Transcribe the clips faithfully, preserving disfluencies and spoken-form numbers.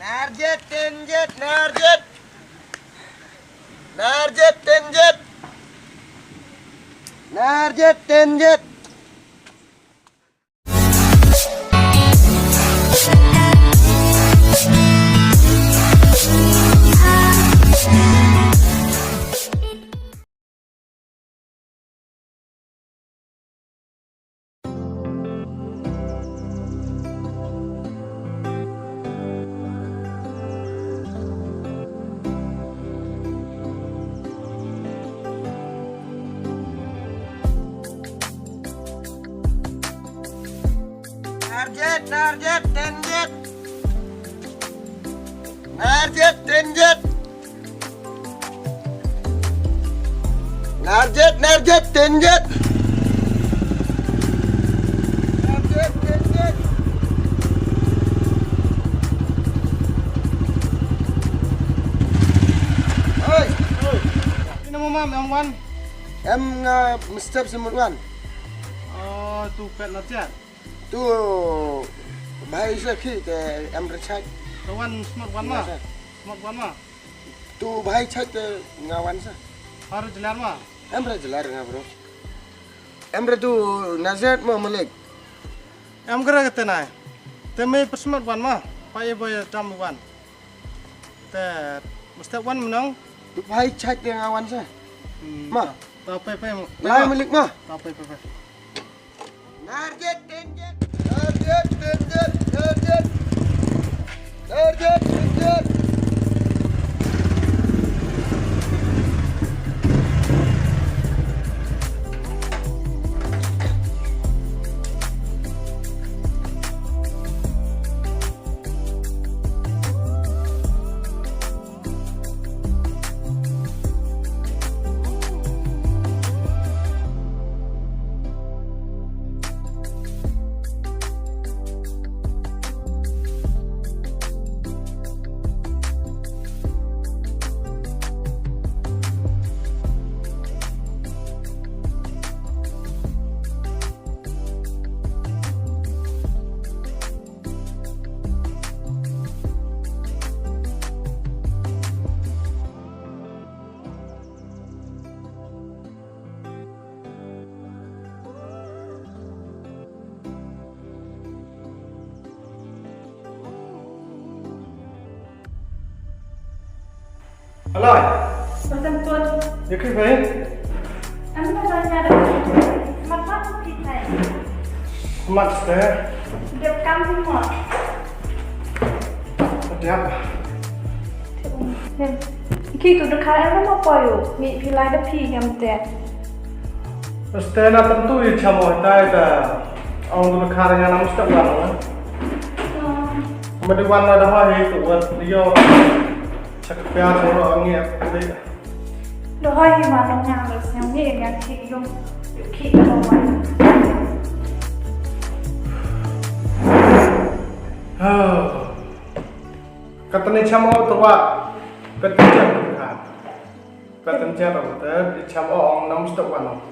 Narjet tenjet, narjet. Narjet tenjet. Narjet tenjet. Narjet, narjet, tenjet. Narjet, tenjet. Narjet, narjet, tenjet. Narjet, tenjet. Oi. Oi. Phi na mo ma, em wan? Em nga mestep sumut wan. Oh, tu pet na tiat. Tu bhai sa khi te em recharge. Te wan smat wan ma. Smat wan ma. Tu bhai chait te nga wan sa. Har jelar ma. Em re jelar nga bro. Em re tu nazet ma malik. Em kra kete nai. Te me pesmat wan ma. Pa e boy tam wan. Te mesti wan menang. Tu bhai chait te nga wan sa. Hmm, ma. Ta, ta pai pai ma. Lai malik ma. Ta pai pai pai. Narjet tenjet, narjet tenjet, narjet. Narjet tenjet. Alai. Matan pun. Ya ki bai. Am na na na. Mat mat ki tai. Mat ste. Dep kam ni mo. Dep. Ki tu de ka em mo po yu. Mi pi lai de pi ngam te. Ste na tentu i chamo tai ta. Ong tu de ka ngam ste wan. Ma di wan la da ha hi tu wan yo. Chak pia chang ro ang ya. Dohoi hi ma nong nyang lo snyang ni yang ki yung. Ki lo wan. Katne chamo tu wa. Katne chamo ka. Katne chamo ta chamo ong nam stok wan.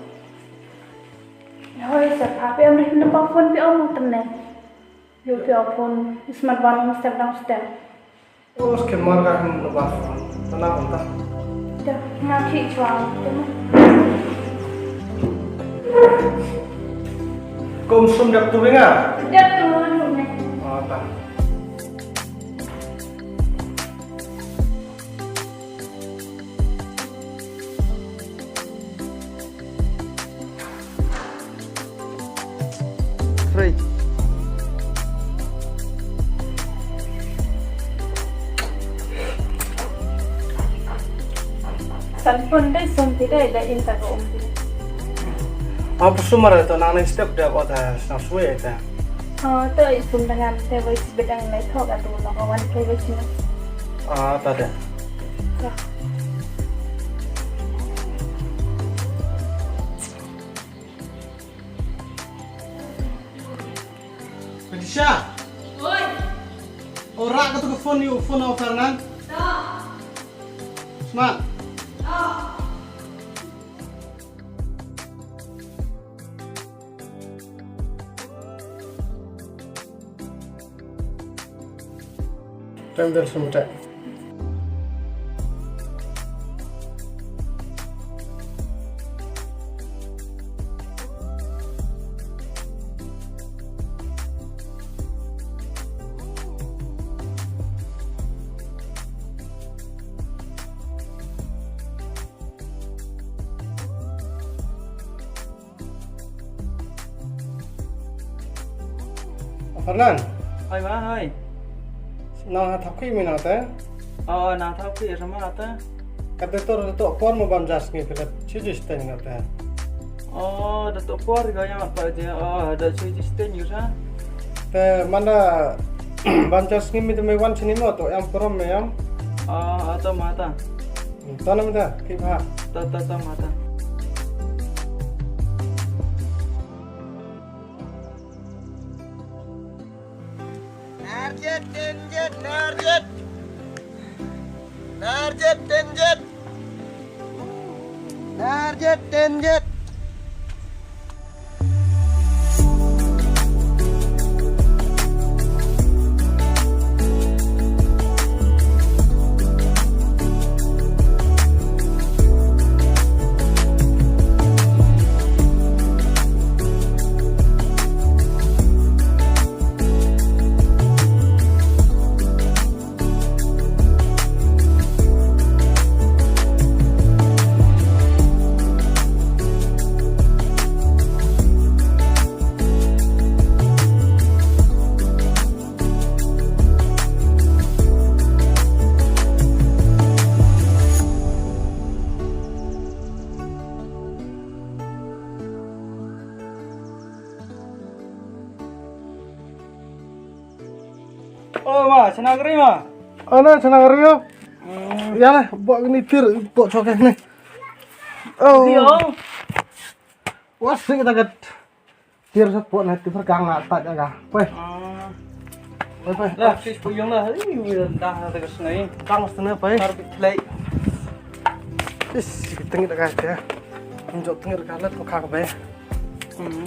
Hoi sa pa pe am ri na pa phone pe ong tne. Yo pe ong phone smat wan step down step. Os ke mar ka hum no ba. Tana konta. Da, na ki chuang. Kum sum dap tu binga. Dap tu ne. Ah, ta. Three. San pun dai sun ti dai da in ta ko um ti. Apa sumar to nang nang step da ko ta sna swe ta. Oh, to i pun dengan te wai sibit ang lai thok atu lo ko wan ke wai sina. Ah, ta da. Ya. Patricia. Oi. Ora ka tu ka phone ni, phone au Fernand. Ta. Usman. Ta. Pynbeit sumta. Farnan. Hoi ma, hoi. Nang ha thap ki mi nang te? Oh, nang thap ki sama te. Kata tur tu por mo bam jas ngi pila chi jis ten nang te. Oh, da tu por ga yang apa je. Oh, da chi jis ten yu sa. Te mana bam jas ngi mi te me wan sini mo to yang prom me yang. Oh, atau mata. Tanam da, ki ba. Ta ta ta mata. Narjet tenjet narjet. Narjet tenjet. Narjet tenjet. Oh ma, chana gari ma. Ana chana gari yo. Hmm. Ya lah, bawa ni tir, bawa cokek ni. Oh. Yo. Wah, sing kita kat. Tir sat po na tir kang na ta jaga. Poi. Ah. Poi, poi. Lah, sis puyung lah. Ih, dah ada ke sungai. Kang sana poi. Har bit lei. Is, kita ngi da ka te. Unjok tengir ka lat ko kang poi. Hmm.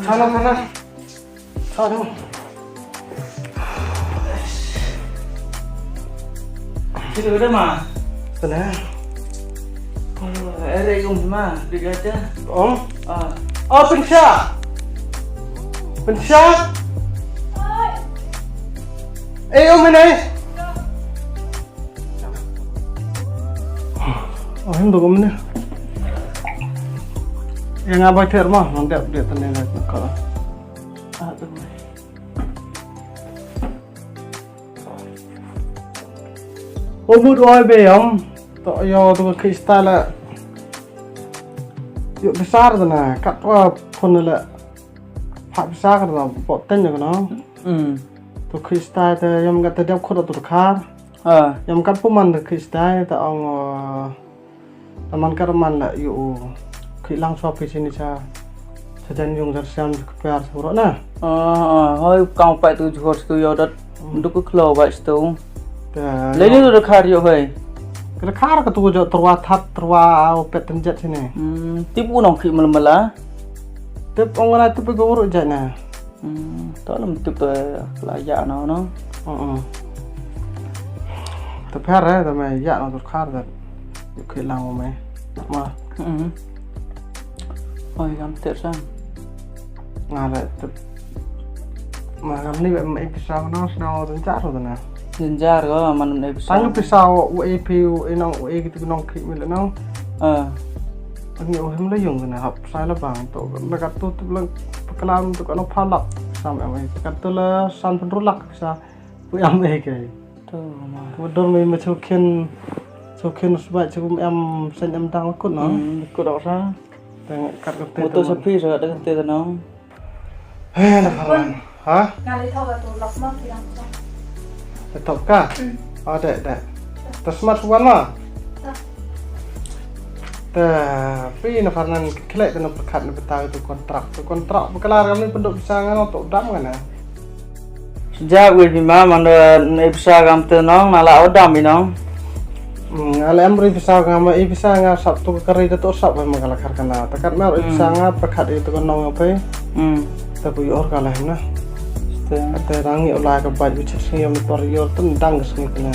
Sana, sana. Sana. Sini udah ma. Sana. Oh, ere yung ma, di gata. Oh? Ah. Oh, Pensha. Pensha. Eh, oh, mana? Oh, him dogom ne. Yang abai ter ma, nang dep dep tane na ka. Aduh. O mut oi be yom. To yo to Krista la. Yo besar na kat wa phone la. Pha besar na pot ten yo no. Hmm. To Krista te yom kat te dep khot to khar. Ah. Yam kat pu man da Krista ta ong, eh, ta man kat man la yu u. Ki lang swa pi sini cha. Cha jan yung jar siam ka per sa ro na. Ah, ah, hoi kang pai tu jhor tu yo dat. Hmm. Duk ko klo bai stu. Ta le ni yo. Tu da khar yo hoi. Ka khar ka tu jo terwa that terwa au pet ten jet sini. Hmm, tip u nong ki mala mala. Tip ong na tip ko ro jat na. Hmm, to lam tip, eh, la ya no no. Heeh. Te pher eh, te me ya no dur khar te. Yu khie lang me. Ma. Hmm. Oi, gam ter sang. Nga le te. Ma gam ni me pisa no sna o den jar o na. Den jar go man me pisa. Tang pisa o e pi o e nong o e ki tu nong ki mi le no. Ah. Ani o hem le yung na hap sai la bang to. Na ka tu tu lang pakalam tu ka no phalak. Sam em ai. Ka tu la san pun rulak sa. Pu em ai ke. Tu ma. Ku dor me ma chu khin. Chu khin sbai chu em sen em dang kut no. Hmm, kut dok sa. Tang kat ka te. Motor tu sa phi sa ka te no. Hei, na phalang. Ha? Nga lei thok ka tu lok ma phi lang thok. Lei thok ka? Hmm. Oh, dek, dek. Ta smartphone ma? Ta. Ta, phi na phalang khlek ka na pyrkhat na pyrta tu kontrak. Tu kontrak, ba kala ram ni pynduk bisa nga no tu dam nga na. Sejak wei phi ma, man da na bisa kam tu nong, na la o dam i nong. Hmm, ale em ri pisa nga ma i pisa nga sap tu ka ri da tu sap ma ka la khar kana. Takat mer i pisa nga pakat i tu ka nong apa. Hmm. Tapi or ka lah na. Ste. Ate rangi ulai ka bai bichet sngi om tor yor tun dang sngi kana.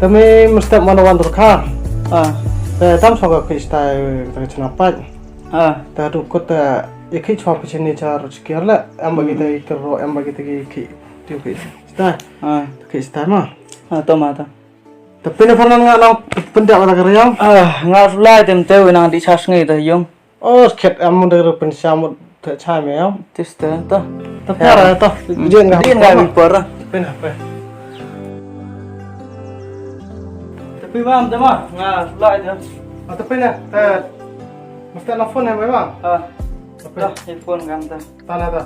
Tami mesti mana wan tur ka. Ah. Te tam so ka ki stai ta chna pai. Ah. Ta tu kut ta i ki chwa pichini char chikir le. Em bagi ta i kero em bagi ta ki ki. Tiu ki. Stai. Ah. Ki stai ma. Ah, to ma to. Te pina pernah nga nang pendak mata keriang. Ah, nga rulai tem teu nang di chas ngi te yung. Oh, sket am mun dei ru pensia mut te chai me yau. Tis te to. Te pera to. Dia nga Dia nga bipor. Pina pe. Tapi mam te ma nga rulai te. Ah, te pina te. Mesti na phone ya me bang. Ah. Tapi Dah, telepon kan te. Tana ta.